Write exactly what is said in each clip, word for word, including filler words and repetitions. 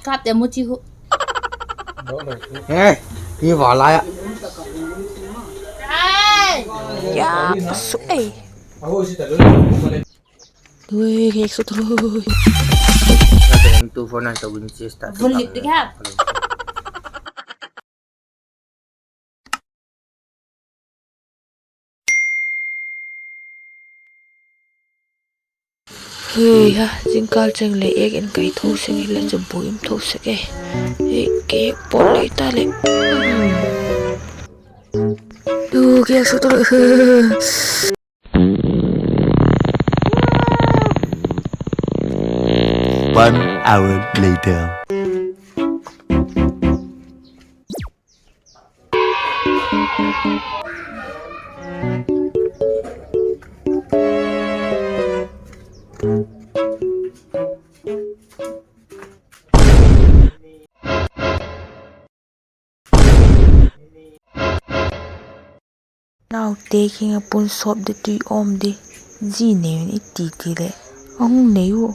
Kap te mu chi hu. Ei, hi va lai a. Ai. Ya, ka su ei. Ui, kek su tui. Vun lip dik ha. Hei ha, zingkal cheng le ek in kai tho sek e, le chu bu im tho sek e. Hei, ke pol le ta le. Tu ke su tu. One hour later. Naute kiang ah pun sawp di tui awm di, zi nei un i ti ti leh, a hung nei u.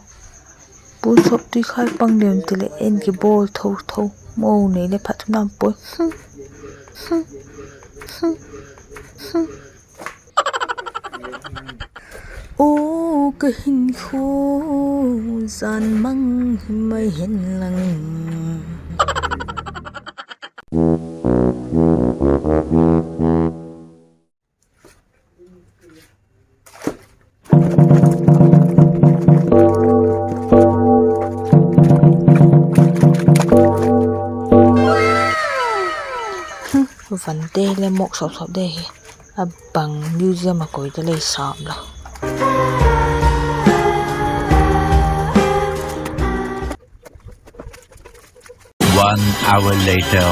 Pun sawp tui khai pang di un ti leh, en kibawl tho tho, mo nei le phat thu nam puai. U ka hinkhua, zan mang hi mai hen lang. Vante le mawk sawp sawp de hi. A bang museum a koi ta lei sam lo. One hour later.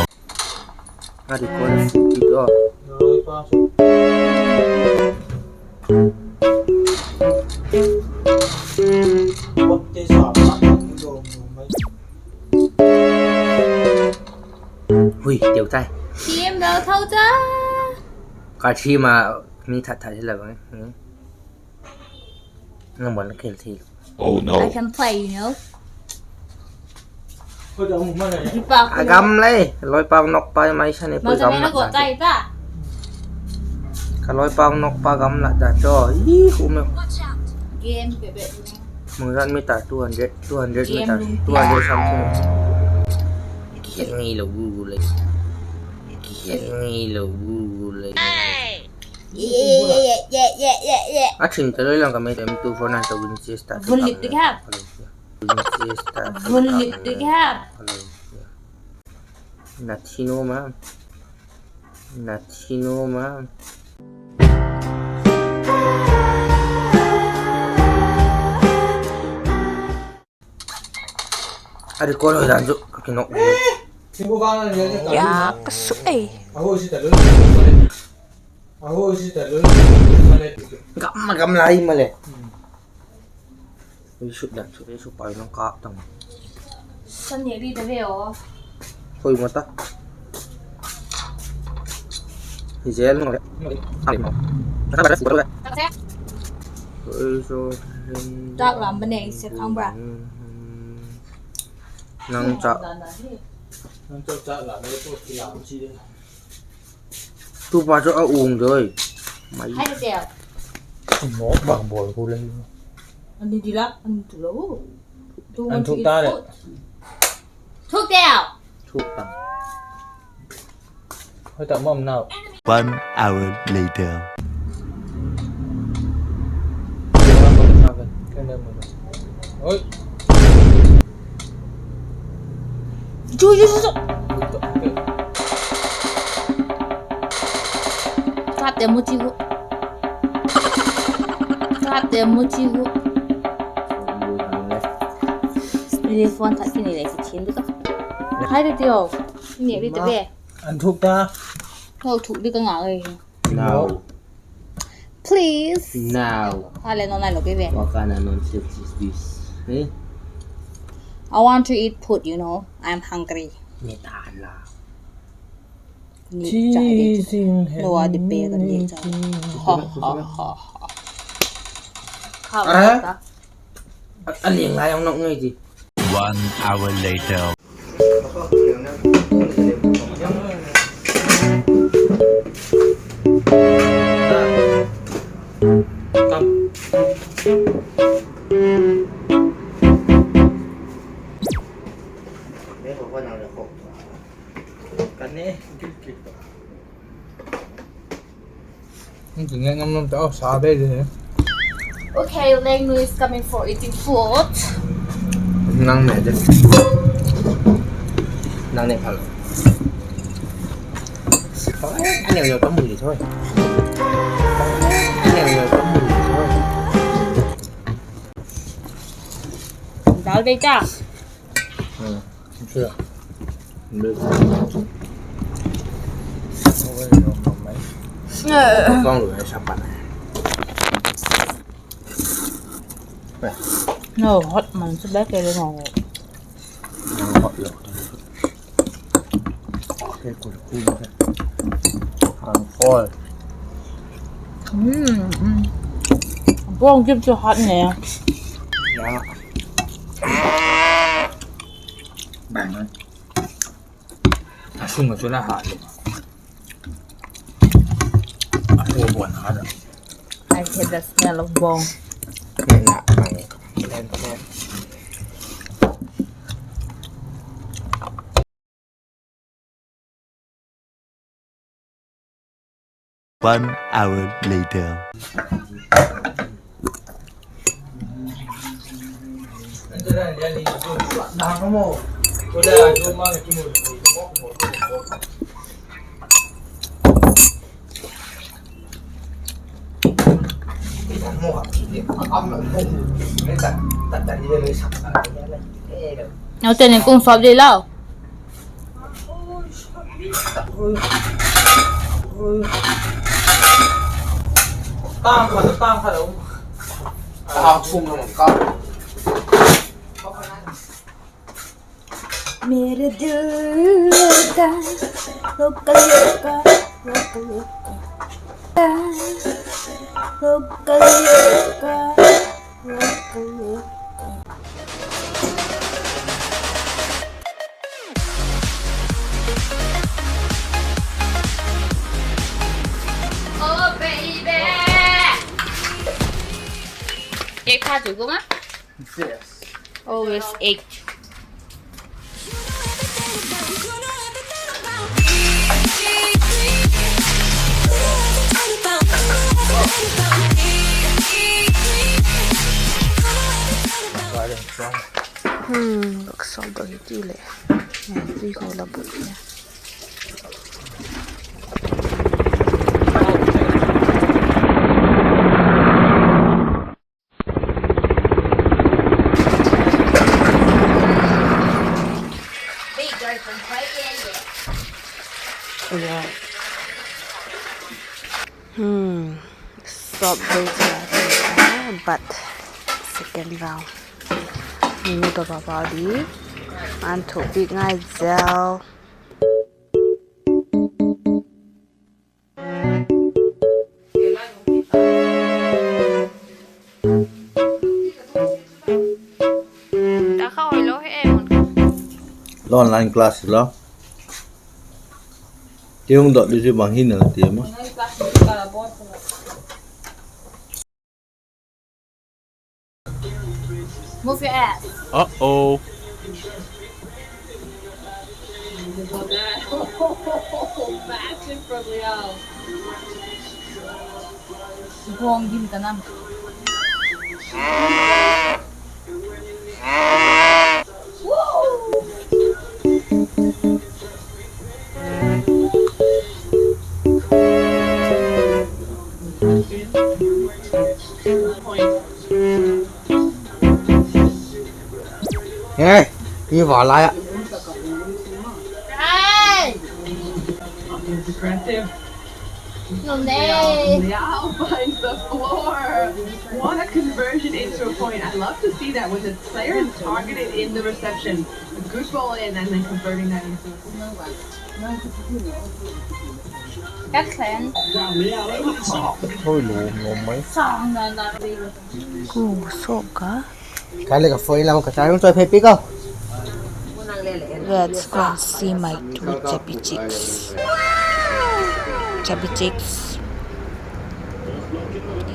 A record a fu ti lo. Hui, teu tai. Thiam lo tho cha. Ka thiam a mi that that hi la bang. Hmm. Nang bon khel thei. Oh no. I can play, you know. A gam lei, loi pau nok pa mai sa ni poi gam la ta. Ka loi pau nok pa gam la ta cho. Ih, khu me. Game bebe. Mangzat meter two hundred, two hundred meter, two hundred something. Kihel ngei lo gu gu lei. Kihel ngei lo gu gu lei. A ching ta loi lang ka me M two four nine to Winchester. Vun lip dik ha. Vun lip dik ha. Na thi nuam a. Na thi nuam a. A record hoi dan chu ka kinok. Ya, ka su ei. Gam ma gam lai ma le. Ui, sut dan chu, su pai nang kap tang. San ni ri ta ve o. Hoi ma ta. Hi zel no le. Ai mo. Ui, so. Tak lam ba nei se khang bra. Nang cha. Nang cha cha la le to ki lam chi de. Tu pa chu a um doi. Mai. Hai te. Mo bang bol ku le. Ani di la, ani tu lo. An thuk ta le. Thuk teu. Thuk ta. Hoi ta mom nau. One hour later. Oi. Chu, chu, chu, chu. Kap te mu chi hu. Kap te mu chi hu. Ni phone that ki ni le ki chin du ta. Hai de tio. Ni bi te be. An thuk ta. Ko thuk di ka nga ei. Now. Please. Now. Ale no nai lo ke ve. What kind of nonsense is this? Eh? I want to eat food, you know. I'm hungry. Ni ta la. Ni cha di. No a di pe ka ni cha. Ha, ha, ha, ha. Kha ta. A, a ling lai ang nok ngai di. One hour later. Okay, Lengnu is coming for eating food. Nang ne de. Nang ne phal. Ani yo tam bul di thoi. Ani yo tam bul di thoi. Dal dei ta. No, hot man chu bek le no. Hot lo. Hot. Hmm, hmm. Bawng gim chu hot ne. Ya. Bang. A sung a chu la hot le. A sung buan hot a. I hate the smell of bawng. One hour later. Nau ten in kung sawp di lau. मेरे दिल का रोका, रोका, रोका, रोका, रोका, रोका, रोका। Oh, baby. Cake tha chu gung a? Yes. Always egg. Hmm, looks so dirty le. Ngai tui ko la bu. Hmm, sop dei cha, but second round. Ni to pa pa di, an thupi ngai zel. Online class lo. Ti hung dot di chu bang hin a la ti ma. Move your ass. Uh-oh. Bawng gim ka nam. Hey, ki va lai a. Hey! Impressive. Liao finds the floor. What a conversion into a point. I love to see that with a player targeted in the reception. A good ball in and then converting that into a point. Oi, lo, lo mai. Ku so ka. Ka le ka foi lam ka ta yung choi phe pi ko. Let's go and see my two chubby chicks. Chubby chicks.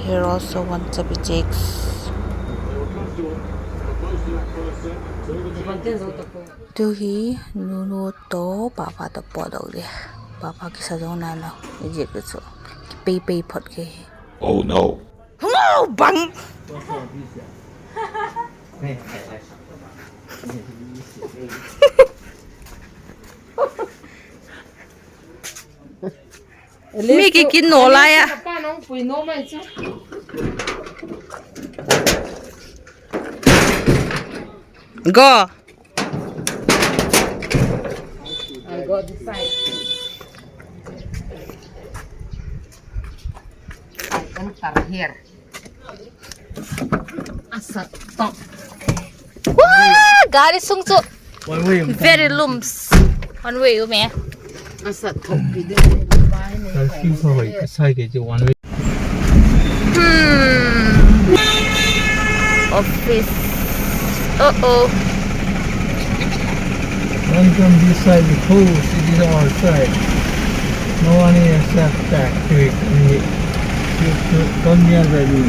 Here also one chubby chicks. Tu hi Nunu tawh Papa tawh pawtdok di. Papa kisa zo nai lo. I ziak chu kipei pei phot ke hi. Oh no. Hung o bang. Mi ki kin naw lai a. Go. Gari sung chu very lums. One way um e. Hmm. Office. Uh-oh. Don't come this side, the coast, it is our side. No one here accept that trick. You, you, you come near by me.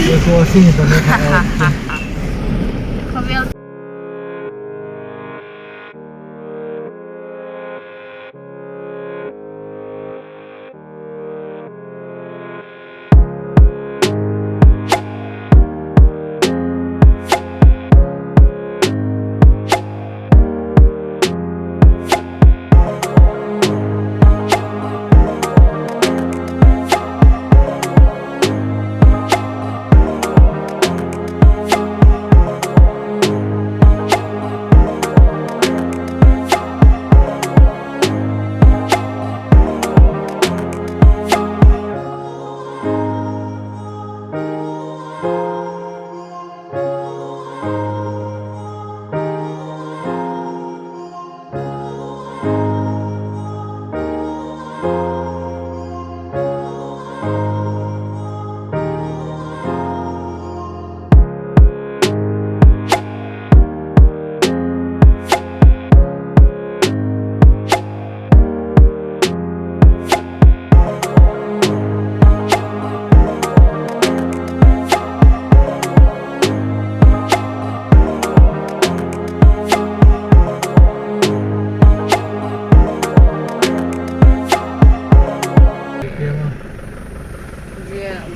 Just watching it, don't make it out.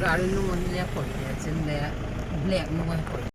Gari nung a hin le khoi le chin le, black nung a khoi.